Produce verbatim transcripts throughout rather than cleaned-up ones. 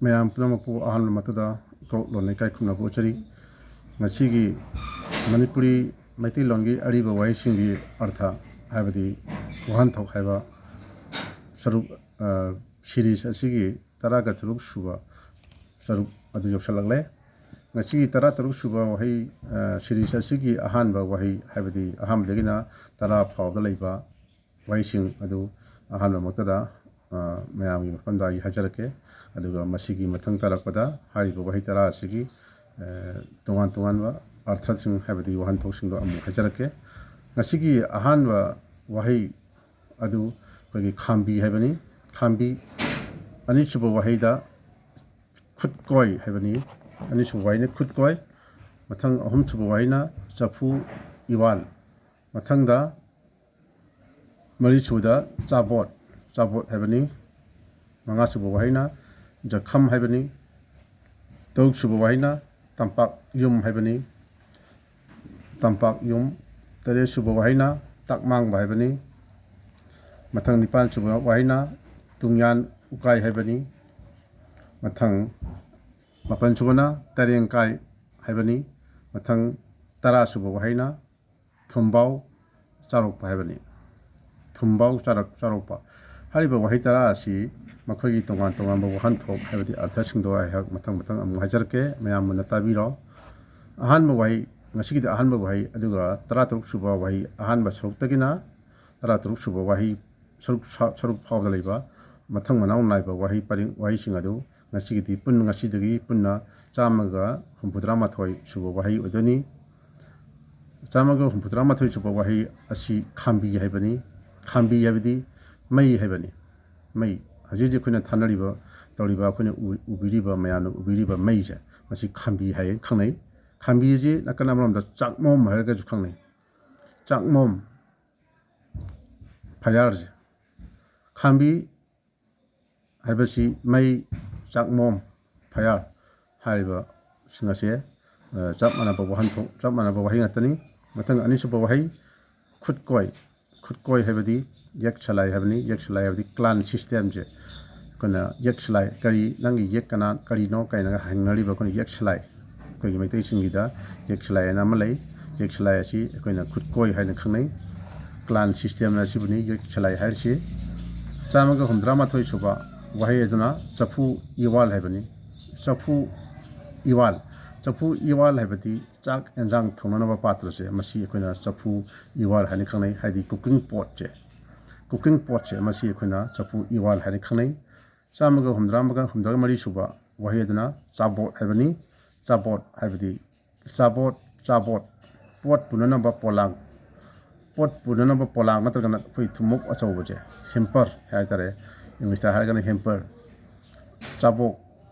ꯃꯌꯥꯝ ꯄꯨꯝꯅꯃꯛꯄꯨ ꯑꯍꯥꯟꯕ ꯃꯛꯇꯗ ꯏꯀꯧ ꯂꯣꯟꯅ ꯏꯀꯥꯏ ꯈꯨꯝꯅꯕ ꯎꯠꯆꯔꯤ꯫ ꯉꯁꯤꯒꯤ ꯃꯅꯤꯄꯨꯔꯤ ꯃꯩꯇꯩꯂꯣꯟꯒꯤ ꯑꯔꯤꯕ ꯋꯥꯍꯩꯁꯤꯡꯒꯤ ꯑꯔꯊ, ꯍꯥꯏꯕꯗꯤ ꯋꯥꯍꯟꯊꯣꯛ ꯍꯥꯏꯕ ꯁꯔꯨꯛ, ꯑ, series ꯑꯁꯤꯒꯤ ꯇꯔꯥꯒ ꯇꯔꯨꯛ ꯁꯨꯕ ꯁꯔꯨꯛ ꯑꯗꯨ ꯌꯧꯁꯤꯜꯂꯛꯂꯦ꯫ ꯉꯁꯤꯒꯤ ꯇꯔꯥ ꯇꯔꯨꯛ ꯁꯨꯕ ꯋꯥꯍꯩ, ꯑ, series ꯑꯁꯤꯒꯤ ꯑꯍꯥꯟꯕ ꯋꯥꯍꯩ, ꯍꯥꯏꯕꯗꯤ ꯑꯍꯥꯟꯕꯗꯒꯤꯅ ꯇꯔꯥ ꯐꯥꯎꯕꯗ ꯂꯩꯕ ꯋꯥꯍꯩꯁꯤꯡ ꯑꯗꯨ ꯑꯍꯥꯟꯕ ꯃꯛꯇꯗ, ꯑ, ꯃꯌꯥꯝꯒꯤ ꯃꯐꯝꯗ ꯑꯩ ꯍꯥꯏꯖꯔꯛꯀꯦ꯫ ꯑꯗꯨꯒ ꯃꯁꯤꯒꯤ ꯃꯊꯪ ꯇꯥꯔꯛꯄꯗ ꯍꯥꯏꯔꯤꯕ ꯋꯥꯍꯩ ꯇꯔꯥ ꯑꯁꯤꯒꯤ, ꯑ, ꯇꯣꯉꯥꯟ ꯇꯣꯉꯥꯟꯕ ꯑꯔꯊꯁꯤꯡ, ꯍꯥꯏꯕꯗꯤ ꯋꯥꯍꯟꯊꯣꯛꯁꯤꯡꯗꯣ ꯑꯃꯨꯛ ꯍꯥꯏꯖꯔꯛꯀꯦ꯫ ꯉꯁꯤꯒꯤ ꯑꯍꯥꯟꯕ ꯋꯥꯍꯩ ꯑꯗꯨ ꯑꯩꯈꯣꯏꯒꯤ ꯈꯥꯝꯕꯤ ꯍꯥꯏꯕꯅꯤ꯫ ꯈꯥꯝꯕꯤ꯫ ꯑꯅꯤꯁꯨꯕ ꯋꯥꯍꯩꯗ ꯈꯨꯠꯀꯣꯏ ꯍꯥꯏꯕꯅꯤ꯫ ꯑꯅꯤꯁꯨꯕ ꯋꯥꯍꯩꯅ ꯈꯨꯠꯀꯣꯏ꯫ ꯃꯊꯪ ꯑꯍꯨꯝꯁꯨꯕ ꯋꯥꯍꯩꯅ ꯆꯐꯨ ꯏꯋꯥꯜ꯫ ꯃꯊꯪꯗ ꯃꯔꯤꯁꯨꯕꯗ ꯆꯥꯕꯣꯠ, ꯆꯥꯕꯣꯠ ꯍꯥꯏꯕꯅꯤ꯫ ꯃꯉꯥꯁꯨꯕ ꯋꯥꯍꯩꯅ ꯖꯈꯝ ꯍꯥꯏꯕꯅꯤ꯫ ꯇꯔꯨꯛꯁꯨꯕ ꯋꯥꯍꯩꯅ ꯇꯝꯄꯥꯛ ꯌꯨꯝ ꯍꯥꯏꯕꯅꯤ꯫ ꯇꯝꯄꯥꯛ ꯌꯨꯝ꯫ ꯇꯔꯦꯠꯁꯨꯕ ꯋꯥꯍꯩꯅ ꯇꯥꯛꯃꯥꯡꯕ ꯍꯥꯏꯕꯅꯤ꯫ ꯃꯊꯪ ꯅꯤꯄꯥꯟꯁꯨꯕ ꯋꯥꯍꯩꯅ ꯇꯨꯡꯌꯥꯟ ꯎꯀꯥꯏ ꯍꯥꯏꯕꯅꯤ꯫ ꯃꯊꯪ ꯃꯥꯄꯟꯁꯨꯕꯅ ꯇꯔꯦꯡꯀꯥꯏ ꯍꯥꯏꯕꯅꯤ꯫ ꯃꯊꯪ ꯇꯔꯥꯁꯨꯕ ꯋꯥꯍꯩꯅ ꯊꯨꯝꯕꯥꯎ ꯆꯥꯔꯣꯛꯄ ꯍꯥꯏꯕꯅꯤ꯫ ꯊꯨꯝꯕꯥꯎ ꯆꯥꯔꯛ-, ꯆꯥꯔꯣꯛꯄ꯫ ꯍꯥꯏꯔꯤꯕ ꯋꯥꯍꯩ ꯇꯔꯥ ꯑꯁꯤ ꯃꯈꯣꯏꯒꯤ ꯇꯣꯉꯥꯟ ꯇꯣꯉꯥꯟꯕ ꯋꯥꯍꯟꯊꯣꯛ, ꯍꯥꯏꯕꯗꯤ ꯑꯔꯊꯁꯤꯡꯗꯣ ꯑꯩꯍꯥꯛ ꯃꯊꯪ ꯃꯊꯪ ꯑꯃꯨꯛ ꯍꯥꯏꯖꯔꯛꯀꯦ, ꯃꯌꯥꯝ ꯃꯨꯟꯅ ꯇꯥꯕꯤꯔꯣ꯫ ꯑꯍꯥꯟꯕ ꯋꯥꯍꯩ, ꯉꯁꯤꯒꯤꯗꯤ ꯑꯍꯥꯟꯕ ꯋꯥꯍꯩ, ꯑꯗꯨꯒ ꯇꯔꯥ ꯇꯔꯨꯛ ꯁꯨꯕ ꯋꯥꯍꯩ, ꯑꯍꯥꯟꯕ ꯁꯔꯨꯛꯇꯒꯤꯅ ꯇꯔꯥ ꯇꯔꯨꯛ ꯁꯨꯕ ꯋꯥꯍꯩ, ꯁꯔꯨꯛ ꯁ-, ꯁꯔꯨꯛ ꯐꯥꯎꯕꯗ ꯂꯩꯕ ꯃꯊꯪ ꯃꯅꯥꯎ ꯅꯥꯏꯕ ꯋꯥꯍꯩ ꯄꯔꯤꯡ, ꯋꯥꯍꯩꯁꯤꯡ ꯑꯗꯨ ꯉꯁꯤꯒꯤꯗꯤ ꯄꯨꯟꯅ, ꯉꯁꯤꯗꯒꯤ ꯄꯨꯟꯅ ꯆꯥꯝꯃꯒ ꯍꯨꯝꯐꯨꯇꯔꯥ ꯃꯥꯊꯣꯏ ꯁꯨꯕ ꯋꯥꯍꯩ ꯑꯣꯏꯗꯣꯏꯅꯤ꯫ ꯆꯥꯝꯃꯒ ꯍꯨꯝꯐꯨꯇꯔꯥ ꯃꯥꯊꯣꯏ ꯁꯨꯕ ꯋꯥꯍꯩ ꯑꯁꯤ ꯈꯥꯝꯕꯤ ꯍꯥꯏꯕꯅꯤ꯫ ꯈꯥꯝꯕꯤ ꯍꯥꯏꯕꯗꯤ ꯃꯩ ꯍꯥꯏꯕꯅꯤ꯫ ꯃꯩ, ꯍꯧꯖꯤꯛ ꯍꯧꯖꯤꯛ ꯑꯩꯈꯣꯏꯅ ꯊꯥꯅꯔꯤꯕ, ꯇꯧꯔꯤꯕ, ꯑꯩꯈꯣꯏꯅ ꯎ-, ꯎꯕꯤꯔꯤꯕ, ꯃꯌꯥꯝꯅ ꯎꯕꯤꯔꯤꯕ ꯃꯩꯁꯦ, ꯃꯁꯤ ꯈꯥꯝꯕꯤ ꯍꯥꯏꯅ ꯈꯪꯅꯩ꯫ ꯈꯥꯝꯕꯤ ꯑꯁꯤ ꯅꯥꯀꯟ ꯑꯃꯔꯣꯝꯗ ꯆꯥꯛꯃꯣꯝ ꯍꯥꯏꯔꯒꯁꯨ ꯈꯪꯅꯩ꯫ ꯆꯥꯛꯃꯣꯝ, fireꯁꯦ꯫ ꯈꯥꯝꯕꯤ ꯍꯥꯏꯕꯁꯤ ꯃꯩ, ꯆꯥꯛꯃꯣꯝ, fire ꯍꯥꯏꯔꯤꯕꯁꯤꯡ ꯑꯁꯦ, ꯑ, ꯆꯞ ꯃꯥꯟꯅꯕ ꯋꯥꯍꯟꯊꯣꯛ, ꯆꯞ ꯃꯥꯟꯅꯕ ꯋꯥꯍꯩ ꯉꯥꯛꯇꯅꯤ꯫ ꯃꯊꯪ ꯑꯅꯤꯁꯨꯕ ꯋꯥꯍꯩ, ꯈꯨꯠꯀꯣꯏ꯫ ꯈꯨꯠꯀꯣꯏ ꯍꯥꯏꯕꯗꯤ ꯌꯦꯛ ꯁꯂꯥꯏ ꯍꯥꯏꯕꯅꯤ꯫ ꯌꯦꯛ ꯁꯂꯥꯏ ꯍꯥꯏꯕꯗꯤ clan systemꯁꯦ꯫ ꯑꯩꯈꯣꯏꯅ ꯌꯦꯛ ꯁꯂꯥꯏ, ꯀꯔꯤ, ꯅꯪꯒꯤ ꯌꯦꯛ ꯀꯅꯥ, ꯀꯔꯤꯅꯣ ꯀꯥꯏꯅꯒ ꯍꯪꯅꯔꯤꯕ ꯑꯩꯈꯣꯏꯅ ꯌꯦꯛ ꯁꯂꯥꯏ, ꯑꯩꯈꯣꯏꯒꯤ ꯃꯩꯇꯩꯁꯤꯡꯒꯤꯗ ꯌꯦꯛ ꯁꯂꯥꯏ ꯍꯥꯏꯅ ꯑꯃ ꯂꯩ꯫ ꯌꯦꯛ ꯁꯂꯥꯏ ꯑꯁꯤ ꯑꯩꯈꯣꯏꯅ ꯈꯨꯠꯀꯣꯏ ꯍꯥꯏꯅ ꯈꯪꯅꯩ꯫ ꯀ꯭ꯂꯥꯟ ꯁꯤꯁꯇꯦꯝ ꯑꯁꯤꯕꯨꯅꯤ ꯌꯦꯛ ꯁꯂꯥꯏ ꯍꯥꯏꯔꯤꯁꯤ꯫ ꯆꯥꯝꯃꯒ ꯍꯨꯝꯗ꯭ꯔꯥ ꯃꯥꯊꯣꯏ ꯁꯨꯕ ꯋꯥꯍꯩ ꯑꯗꯨꯅ ꯆꯐꯨ ꯏꯋꯥꯜ ꯍꯥꯏꯕꯅꯤ꯫ ꯆꯐꯨ ꯏꯋꯥꯜ, ꯆꯐꯨ ꯏꯋꯥꯜ ꯍꯥꯏꯕꯗꯤ ꯆꯥꯛ ꯑꯦꯟꯖꯥꯡ ꯊꯣꯡꯅꯅꯕ ꯄꯥꯇ꯭ꯔꯁꯦ, ꯃꯁꯤ ꯑꯩꯈꯣꯏꯅ ꯆꯐꯨ ꯏꯋꯥꯜ ꯍꯥꯏꯅ ꯈꯪꯅꯩ, ꯍꯥꯏꯗꯤ ꯀꯨꯀꯤꯡ ꯄꯣꯠꯁꯦ꯫ ꯀꯨꯀꯤꯡ ꯄꯣꯠꯁꯦ, ꯃꯁꯤ ꯑꯩꯈꯣꯏꯅ ꯆꯐꯨ ꯏꯋꯥꯜ ꯍꯥꯏꯅ ꯈꯪꯅꯩ꯫ ꯆꯥꯝꯃꯒ ꯍꯨꯝꯗ꯭ꯔꯥ ꯑꯃꯒ ꯍꯨꯝꯗ꯭ꯔꯥ ꯃꯔꯤ ꯁꯨꯕ ꯋꯥꯍꯩ ꯑꯗꯨꯅ ꯆꯥꯕꯣꯠ ꯍꯥꯏꯕꯅꯤ꯫ ꯆꯥꯕꯣꯠ ꯍꯥꯏꯕꯗꯤ ꯆꯥꯕꯣꯠ, ꯆꯥꯕꯣꯠ, ꯄꯣꯠ ꯄꯨꯅꯅꯕ ꯄꯣꯂꯥꯡ, ꯄꯣꯠ ꯄꯨꯅꯅꯕ ꯄꯣꯂꯥꯡ ꯅꯠꯇ꯭ꯔꯒꯅ ꯑꯩꯈꯣꯏ ꯊꯨꯝꯃꯣꯛ ꯑꯆꯧꯕꯁꯦ, ꯍꯦꯝꯄꯔ ꯍꯥꯏꯇꯥꯔꯦ, ꯏꯪꯂꯤꯁꯇ ꯍꯥꯏꯔꯒꯅ ꯍꯦꯝꯄꯔ꯫ ꯆꯥꯕꯣꯛ,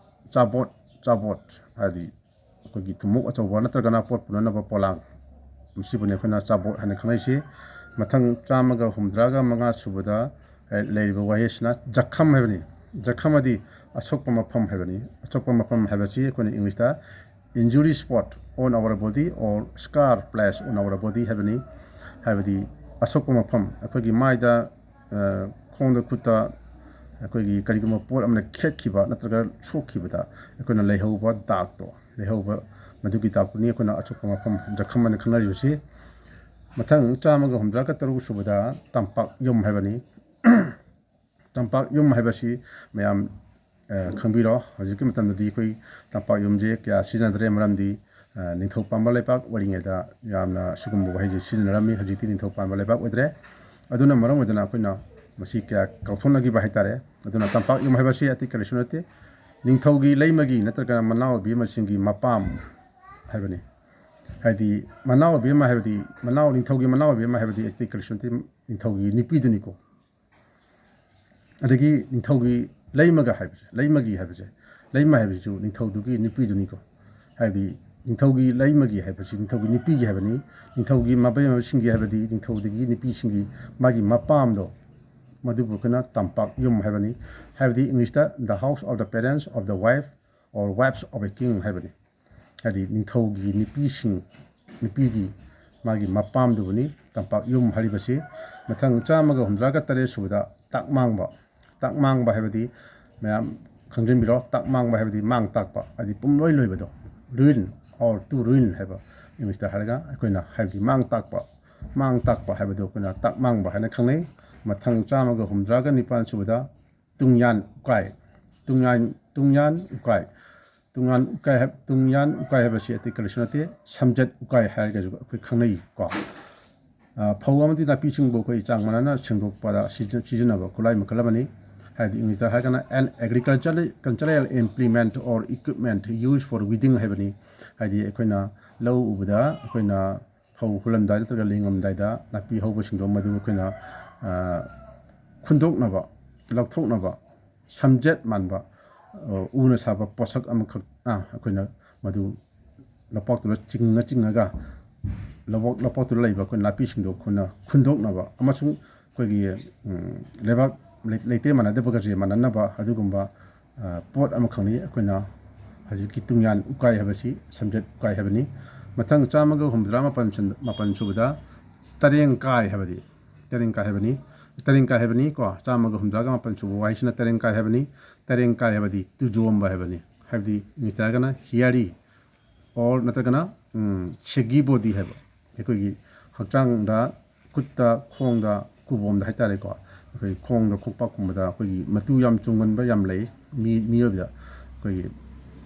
ꯆꯥꯕꯣꯠ, ꯆꯥꯕꯣꯠ ꯍꯥꯏꯗꯤ ꯑꯩꯈꯣꯏꯒꯤ ꯊꯨꯝꯃꯣꯛ ꯑꯆꯧꯕ ꯅꯠꯇ꯭ꯔꯒꯅ ꯄꯣꯠ ꯄꯨꯅꯅꯕ ꯄꯣꯂꯥꯡ, ꯃꯁꯤꯕꯨꯅꯤ ꯑꯩꯈꯣꯏꯅ ꯆꯥꯕꯣꯠ ꯍꯥꯏꯅ ꯈꯪꯅꯩꯁꯤ꯫ ꯃꯊꯪ ꯆꯥꯝꯃꯒ ꯍꯨꯝꯗ꯭ꯔꯥꯒ ꯃꯉꯥ ꯁꯨꯕꯗ, ꯑꯦ, ꯂꯩꯔꯤꯕ ꯋꯥꯍꯩ ꯑꯁꯤꯅ ꯖꯈꯝ ꯍꯥꯏꯕꯅꯤ꯫ ꯖꯈꯝ ꯑꯗꯤ ꯑꯁꯣꯛꯄ ꯃꯐꯝ ꯍꯥꯏꯕꯅꯤ꯫ ꯑꯁꯣꯛꯄ ꯃꯐꯝ ꯍꯥꯏꯕꯁꯤ ꯑꯩꯈꯣꯏꯅ ꯏꯪꯂꯤꯁꯇ injury spot on our body or scar place on our body ꯍꯥꯏꯕꯅꯤ꯫ ꯍꯥꯏꯕꯗꯤ ꯑꯁꯣꯛꯄ ꯃꯐꯝ, ꯑꯩꯈꯣꯏꯒꯤ ꯃꯥꯏꯗ, ꯑ, ꯈꯣꯡꯗ ꯈꯨꯠꯇ ꯑꯩꯈꯣꯏꯒꯤ ꯀꯔꯤꯒꯨꯝꯕ ꯄꯣꯠ ꯑꯃꯅ ꯈꯦꯠꯈꯤꯕ ꯅꯠꯇ꯭ꯔꯒ ꯁꯣꯛꯈꯤꯕꯗ ꯑꯩꯈꯣꯏꯅ ꯂꯩꯍꯧꯕ ꯗꯥꯛꯇꯣ, ꯂꯩꯍꯧꯕ, ꯃꯗꯨꯒꯤ ꯗꯥꯛꯇꯨꯅꯤ ꯑꯩꯈꯣꯏꯅ ꯑꯁꯣꯛꯄ ꯃꯐꯝ, ꯖꯈꯝ ꯍꯥꯏꯅ ꯈꯪꯅꯔꯤꯕꯁꯤ꯫ ꯃꯊꯪ ꯆꯥꯝꯃꯒ ꯍꯨꯝꯗ꯭ꯔꯥꯒ ꯇꯔꯨꯛ ꯁꯨꯕꯗ ꯇꯝꯄꯥꯛ ꯌꯨꯝ ꯍꯥꯏꯕꯅꯤ꯫ ꯇꯝꯄꯥꯛ ꯌꯨꯝ ꯍꯥꯏꯕꯁꯤ ꯃꯌꯥꯝ, ꯑ, ꯈꯪꯕꯤꯔꯣ꯫ ꯍꯧꯖꯤꯛꯀꯤ ꯃꯇꯝꯗꯗꯤ ꯑꯩꯈꯣꯏ ꯇꯝꯄꯥꯛ ꯌꯨꯝꯁꯦ ꯀꯌꯥ ꯁꯤꯖꯤꯟꯅꯗ꯭ꯔꯦ, ꯃꯔꯝꯗꯤ, ꯑ, ꯅꯤꯡꯊꯧ ꯄꯥꯟꯕ ꯂꯩꯕꯥꯛ ꯑꯣꯏꯔꯤꯉꯩꯗ ꯌꯥꯝꯅ ꯁꯤꯒꯨꯝꯕ ꯋꯥꯍꯩꯁꯦ ꯁꯤꯖꯤꯟꯅꯔꯝꯃꯤ꯫ ꯍꯧꯖꯤꯛꯇꯤ ꯅꯤꯡꯊꯧ ꯄꯥꯟꯕ ꯂꯩꯕꯥꯛ ꯑꯣꯏꯗ꯭ꯔꯦ꯫ ꯑꯗꯨꯅ ꯃꯔꯝ ꯑꯣꯏꯗꯅ ꯑꯩꯈꯣꯏꯅ ꯃꯁꯤ ꯀꯌꯥ ꯀꯥꯎꯊꯣꯛꯅꯈꯤꯕ ꯍꯥꯏꯇꯥꯔꯦ꯫ ꯑꯗꯨꯅ ꯇꯝꯄꯥꯛ ꯌꯨꯝ ꯍꯥꯏꯕꯁꯤ ꯑꯇꯩ ꯀꯔꯤꯁꯨ ꯅꯠꯇꯦ, ꯅꯤꯡꯊꯧꯒꯤ ꯂꯩꯃꯒꯤ ꯅꯠꯇ꯭ꯔꯒꯅ ꯃꯅꯥꯎ ꯏꯕꯦꯝꯃꯁꯤꯡꯒꯤ ꯃꯄꯥꯝ ꯍꯥꯏꯕꯅꯤ꯫ ꯍꯥꯏꯗꯤ ꯃꯅꯥꯎ ꯏꯕꯦꯝꯃ ꯍꯥꯏꯕꯗꯤ, ꯃꯅꯥꯎ, ꯅꯤꯡꯊꯧꯒꯤ ꯃꯅꯥꯎ ꯏꯕꯦꯝꯃ ꯍꯥꯏꯕꯗꯤ ꯑꯇꯩ ꯀꯔꯤꯁꯨ ꯅꯠꯇꯦ, ꯅꯤꯡꯊꯧꯒꯤ ꯅꯨꯄꯤꯗꯨꯅꯤꯀꯣ꯫ ꯑꯗꯒꯤ ꯅꯤꯡꯊꯧꯒꯤ ꯂꯩꯃꯒ ꯍꯥꯏꯕꯁꯦ, ꯂꯩꯃꯒꯤ ꯍꯥꯏꯕꯁꯦ, ꯂꯩꯃ ꯍꯥꯏꯕꯁꯤꯁꯨ ꯅꯤꯡꯊꯧꯗꯨꯒꯤ ꯅꯨꯄꯤꯗꯨꯅꯤꯀꯣ꯫ ꯍꯥꯏꯕꯗꯤ ꯅꯤꯡꯊꯧꯒꯤ ꯂꯩꯃꯒꯤ ꯍꯥꯏꯕꯁꯤ ꯅꯤꯡꯊꯧꯒꯤ ꯅꯨꯄꯤꯒꯤ ꯍꯥꯏꯕꯅꯤ꯫ ꯅꯤꯡꯊꯧꯒꯤ ꯃꯕꯦꯝꯃꯁꯤꯡꯒꯤ ꯍꯥꯏꯕꯗꯤ ꯅꯤꯡꯊꯧꯗꯨꯒꯤ ꯅꯨꯄꯤꯁꯤꯡꯒꯤ ꯃꯥꯒꯤ ꯃꯄꯥꯝꯗꯣ, ꯃꯗꯨꯕꯨ ꯑꯩꯈꯣꯏꯅ ꯇꯝꯄꯥꯛ ꯌꯨꯝ ꯍꯥꯏꯕꯅꯤ꯫ ꯍꯥꯏꯕꯗꯤ ꯏꯪꯂꯤꯁꯇ the house of the parents of the wife or wives of a king ꯍꯥꯏꯕꯅꯤ꯫ ꯍꯥꯏꯗꯤ ꯅꯤꯡꯊꯧꯒꯤ ꯅꯨꯄꯤꯁꯤꯡ, ꯅꯨꯄꯤꯒꯤ ꯃꯥꯒꯤ ꯃꯄꯥꯝꯗꯨꯕꯨꯅꯤ ꯇꯝꯄꯥꯛ ꯌꯨꯝ ꯍꯥꯏꯔꯤꯕꯁꯤ꯫ ꯃꯊꯪ ꯆꯥꯝꯃꯒ ꯍꯨꯝꯗ꯭ꯔꯥꯒ ꯇꯔꯦꯠ ꯁꯨꯕꯗ ꯇꯥꯛꯃꯥꯡꯕ꯫ ꯇꯥꯛꯃꯥꯡꯕ ꯍꯥꯏꯕꯗꯤ ꯃꯌꯥꯝ ꯈꯪꯖꯤꯟꯕꯤꯔꯣ꯫ ꯇꯥꯛ ꯃꯥꯡꯕ ꯍꯥꯏꯕꯗꯤ ꯃꯥꯡ ꯇꯥꯛꯄ, ꯍꯥꯏꯗꯤ ꯄꯨꯝꯂꯣꯏ ꯂꯣꯏꯕꯗꯣ, ruin or to ruin ꯍꯥꯏꯕ ꯏꯪꯂꯤꯁꯇ ꯍꯥꯏꯔꯒ, ꯑꯩꯈꯣꯏꯅ ꯍꯥꯏꯕꯗꯤ ꯃꯥꯡ ꯇꯥꯛꯄ, ꯃꯥꯡ ꯇꯥꯛꯄ ꯍꯥꯏꯕꯗꯣ ꯑꯩꯈꯣꯏꯅ ꯇꯥꯛ ꯃꯥꯡꯕ ꯍꯥꯏꯅ ꯈꯪꯅꯩ꯫ ꯃꯊꯪ ꯆꯥꯝꯃꯒ ꯍꯨꯝꯗ꯭ꯔꯥꯒ ꯅꯤꯄꯥꯟ ꯁꯨꯕꯗ ꯇꯨꯡꯌꯥꯟ ꯎꯀꯥꯏ, ꯇꯨꯡꯌꯥꯟ, ꯇꯨꯡꯌꯥꯟ ꯎꯀꯥꯏ, ꯇꯨꯡꯌꯥꯟ ꯎꯀꯥꯏ ꯍꯥꯏꯕ, ꯇꯨꯡꯌꯥꯟ ꯎꯀꯥꯏ ꯍꯥꯏꯕꯁꯤ ꯑꯇꯩ ꯀꯔꯤꯁꯨ ꯅꯠꯇꯦ, ꯁꯝꯖꯦꯠ ꯎꯀꯥꯏ ꯍꯥꯏꯔꯒꯁꯨ ꯑꯩꯈꯣꯏ ꯈꯪꯅꯩ ꯀꯣ꯫ ꯑ, ꯐꯧ ꯑꯃꯗꯤ ꯅꯥꯄꯤ ꯁꯤꯡꯕꯨ ꯑꯩꯈꯣꯏ ꯆꯥꯡ ꯃꯥꯟꯅꯅ ꯁꯦꯡꯗꯣꯛꯄꯗ ꯁꯤꯖꯤ-, ꯁꯤꯖꯤꯟꯅꯕ ꯈꯨꯠꯂꯥꯏ ꯃꯈꯜ ꯑꯃꯅꯤ꯫ ꯍꯥꯏꯗꯤ ꯏꯪꯂꯤꯁꯇ ꯍꯥꯏꯔꯒꯅ an agricultural, cultural implement or equipment used for weeding ꯍꯥꯏꯕꯅꯤ꯫ ꯍꯥꯏꯗꯤ ꯑꯩꯈꯣꯏꯅ ꯂꯧ ꯎꯕꯗ ꯑꯩꯈꯣꯏꯅ ꯐꯧ ꯍꯨꯜꯂꯝꯗꯥꯏ ꯅꯠꯇ꯭ꯔꯒ ꯂꯤꯡꯉꯝꯗꯥꯏꯗ ꯅꯥꯄꯤ ꯍꯧꯕꯁꯤꯡꯗꯣ ꯃꯗꯨ ꯑꯩꯈꯣꯏꯅ, ꯑ, ꯈꯨꯟꯗꯣꯛꯅꯕ, ꯂꯧꯊꯣꯛꯅꯕ, ꯁꯝꯖꯦꯠ ꯃꯥꯟꯕ, ꯑ, ꯎꯅ ꯁꯥꯕ ꯄꯣꯠꯁꯛ ꯑꯃꯈꯛ, ꯑ, ꯑꯩꯈꯣꯏꯅ ꯃꯗꯨ ꯂꯧꯄꯥꯛꯇꯨꯗ ꯆꯤꯡꯉ ꯆꯤꯡꯉꯒ ꯂꯧꯕꯨꯛ, ꯂꯧꯄꯥꯛꯇꯨꯗ ꯂꯩꯕ ꯑꯩꯈꯣꯏ ꯅꯥꯄꯤꯁꯤꯡꯗꯣ ꯑꯩꯈꯣꯏꯅ ꯈꯨꯟꯗꯣꯛꯅꯕ ꯑꯃꯁꯨꯡ ꯑꯩꯈꯣꯏꯒꯤ, ꯎꯝ, ꯂꯩꯕꯥꯛ ꯂꯩ-, ꯂꯩꯇꯦꯝ ꯃꯥꯟꯅꯗꯕꯒꯁꯦ ꯃꯥꯟꯅꯅꯕ ꯑꯗꯨꯒꯨꯝꯕ, ꯑ, ꯄꯣꯠ ꯑꯃꯈꯛꯅꯤ ꯑꯩꯈꯣꯏꯅ ꯍꯧꯖꯤꯛꯀꯤ ꯇꯨꯡꯌꯥꯟ ꯎꯀꯥꯏ ꯍꯥꯏꯕꯁꯤ, ꯁꯝꯖꯦꯠ ꯎꯀꯥꯏ ꯍꯥꯏꯕꯅꯤ꯫ ꯃꯊꯪ ꯆꯥꯝꯃꯒ ꯍꯨꯝꯐꯨꯇꯔꯥ ꯃꯥꯄꯟ ꯁꯨ-, ꯃꯥꯄꯟ ꯁꯨꯕꯗ ꯇꯔꯦꯡ ꯀꯥꯏ ꯍꯥꯏꯕꯗꯤ, ꯇꯔꯦꯡ ꯀꯥꯏ ꯍꯥꯏꯕꯅꯤ, ꯇꯔꯦꯡ ꯀꯥꯏ ꯍꯥꯏꯕꯅꯤ ꯀꯣ꯫ ꯆꯥꯝꯃꯒ ꯍꯨꯝꯐꯨꯇꯔꯥꯒ ꯃꯥꯄꯟ ꯁꯨꯕ ꯋꯥꯍꯩꯁꯤꯅ ꯇꯔꯦꯡ ꯀꯥꯏ ꯍꯥꯏꯕꯅꯤ꯫ ꯇꯔꯦꯡ ꯀꯥꯏ ꯍꯥꯏꯕꯗꯤ ꯇꯨꯖꯣꯝꯕ ꯍꯥꯏꯕꯅꯤ, ꯍꯥꯏꯕꯗꯤ ꯏꯪꯂꯤꯁꯇ ꯍꯥꯏꯔꯒꯅ hairy or ꯅꯠꯇ꯭ꯔꯒꯅ, ꯎꯝ, saggy body ꯍꯥꯏꯕ, ꯑꯩꯈꯣꯏꯒꯤ ꯍꯛꯆꯥꯡꯗ, ꯈꯨꯠꯇ, ꯈꯣꯡꯗ, ꯈꯨꯕꯣꯝꯗ ꯍꯥꯏꯇꯥꯔꯦꯀꯣ, ꯑꯩꯈꯣꯏ ꯈꯣꯡꯗ, ꯈꯣꯡꯄꯥꯛꯀꯨꯝꯕꯗ ꯑꯩꯈꯣꯏꯒꯤ ꯃꯇꯨ ꯌꯥꯝ ꯆꯣꯡꯒꯟꯕ ꯌꯥꯝ ꯂꯩ ꯃꯤ, ꯃꯤꯑꯣꯏꯕꯗ꯫ ꯑꯩꯈꯣꯏꯒꯤ,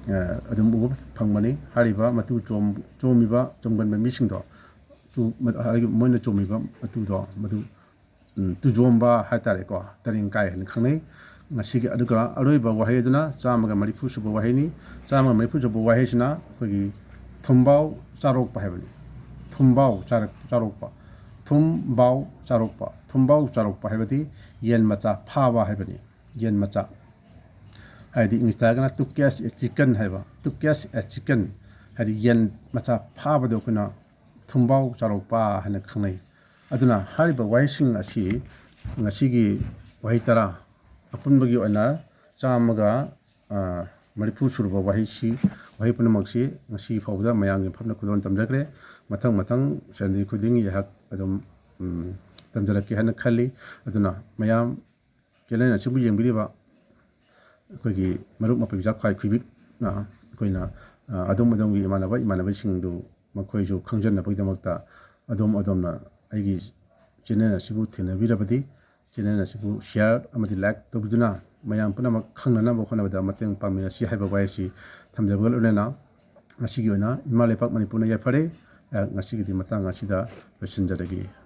ꯑ, ꯑꯗꯨꯝ ꯎꯕ ꯐꯪꯕꯅꯤ꯫ ꯍꯥꯏꯔꯤꯕ ꯃꯇꯨ ꯆꯣꯝ-, ꯆꯣꯝꯃꯤꯕ, ꯆꯣꯡꯒꯟꯕ ꯃꯤꯁꯤꯡꯗꯣ, ꯇꯨ-, ꯃ-, ꯍꯥꯏꯔꯤꯕ ꯃꯣꯏꯅ ꯆꯣꯝꯃꯤꯕ ꯃꯇꯨꯗꯣ ꯃꯗꯨ, ꯎꯝ, ꯇꯨꯖꯣꯝꯕ ꯍꯥꯏꯇꯥꯔꯦꯀꯣ, ꯇꯔꯦꯡ ꯀꯥꯏ ꯍꯥꯏꯅ ꯈꯪꯅꯩ꯫ ꯉꯁꯤꯒꯤ ꯑꯗꯨꯒ ꯑꯔꯣꯏꯕ ꯋꯥꯍꯩ ꯑꯗꯨꯅ ꯆꯥꯝꯃꯒ ꯃꯔꯤꯐꯨ ꯁꯨꯕ ꯋꯥꯍꯩꯅꯤ꯫ ꯆꯥꯝꯃꯒ ꯃꯔꯤꯐꯨ ꯁꯨꯕ ꯋꯥꯍꯩꯁꯤꯅ ꯑꯩꯈꯣꯏꯒꯤ ꯊꯨꯝꯕꯥꯎ ꯆꯥꯔꯣꯛꯄ ꯍꯥꯏꯕꯅꯤ꯫ ꯊꯨꯝꯕꯥꯎ ꯆꯥꯔꯛ-, ꯆꯥꯔꯣꯛꯄ꯫ ꯊꯨꯝꯕꯥꯎ ꯆꯥꯔꯣꯛꯄ꯫ ꯊꯨꯝꯕꯥꯎ ꯆꯥꯔꯣꯛꯄ ꯍꯥꯏꯕꯗꯤ ꯌꯦꯟ ꯃꯆꯥ ꯐꯥꯕ ꯍꯥꯏꯕꯅꯤ꯫ ꯌꯦꯟ ꯃꯆꯥ꯫ ꯍꯥꯏꯗꯤ ꯏꯪꯂꯤꯁꯇ ꯍꯥꯏꯔꯒꯅ to catch a chicken ꯍꯥꯏꯕ꯫ To catch a chicken ꯍꯥꯏꯗꯤ ꯌꯦꯟ ꯃꯆꯥ ꯐꯥꯕꯗꯣ ꯑꯩꯈꯣꯏꯅ ꯊꯨꯝꯕꯥꯎ ꯆꯥꯔꯣꯛꯄ ꯍꯥꯏꯅ ꯈꯪꯅꯩ꯫ ꯑꯗꯨꯅ ꯍꯥꯏꯔꯤꯕ ꯋꯥꯍꯩꯁꯤꯡ ꯑꯁꯤ ꯉꯁꯤꯒꯤ ꯋꯥꯍꯩ ꯇꯔꯥ, ꯑꯄꯨꯟꯕꯒꯤ ꯑꯣꯏꯅ ꯆꯥꯝꯃꯒ, ꯑ, ꯃꯔꯤꯐꯨ ꯁꯨꯔꯕ ꯋꯥꯍꯩꯁꯤ, ꯋꯥꯍꯩ ꯄꯨꯝꯅꯃꯛꯁꯤ ꯉꯁꯤ ꯐꯥꯎꯕꯗ ꯃꯌꯥꯝꯒꯤ ꯐꯝꯅ ꯈꯨꯗꯣꯜ ꯇꯝꯖꯈ꯭ꯔꯦ꯫ ꯃꯊꯪ ꯃꯊꯪ ꯁꯟꯗꯦ ꯈꯨꯗꯤꯡꯒꯤ ꯑꯩꯍꯥꯛ ꯑꯗꯨꯝ, ꯎꯝ, ꯇꯝꯖꯔꯛꯀꯦ ꯍꯥꯏꯅ ꯈꯜꯂꯤ꯫ ꯑꯗꯨꯅ ꯃꯌꯥꯝ channel ꯑꯁꯤꯕꯨ ꯌꯦꯡꯕꯤꯔꯤꯕ ꯑꯩꯈꯣꯏꯒꯤ ꯃꯔꯨꯞ ꯃꯄꯤ ꯃꯆꯥ ꯈ꯭ꯋꯥꯏ ꯈꯨꯏꯕꯤꯛꯅ ꯑꯩꯈꯣꯏꯅ, ꯑ, ꯑꯗꯣꯝ ꯑꯗꯣꯝꯒꯤ ꯏꯃꯥꯟꯅꯕ ꯏꯃꯥꯟꯅꯕꯁꯤꯡꯗꯨ ꯃꯈꯣꯏꯁꯨ ꯈꯪꯖꯅꯕꯒꯤꯗꯃꯛꯇ ꯑꯗꯣꯝ ꯑꯗꯣꯝꯅ ꯑꯩꯒꯤ channel ꯑꯁꯤꯕꯨ ꯊꯦꯡꯅꯕꯤꯔꯕꯗꯤ channel ꯑꯁꯤꯕꯨ share ꯑꯃꯗꯤ like ꯇꯧꯕꯤꯗꯨꯅ ꯃꯌꯥꯝ ꯄꯨꯝꯅꯃꯛ ꯈꯪꯅꯅꯕ ꯍꯣꯠꯅꯕꯗ ꯃꯇꯦꯡ ꯄꯥꯡꯃꯤꯟꯅꯁꯤ ꯍꯥꯏꯕ ꯋꯥꯍꯩ ꯑꯁꯤ ꯊꯝꯖꯕꯒ ꯂꯣꯏꯅꯅ ꯉꯁꯤꯒꯤ ꯑꯣꯏꯅ ꯏꯃꯥ ꯂꯩꯄꯥꯛ ꯃꯅꯤꯄꯨꯔꯅ ꯌꯥꯏꯐꯔꯦ꯫ ꯑ, ꯉꯁꯤꯒꯤꯗꯤ ꯃꯇꯥꯡ ꯑꯁꯤꯗ ꯂꯣꯏꯁꯤꯟꯖꯔꯒꯦ꯫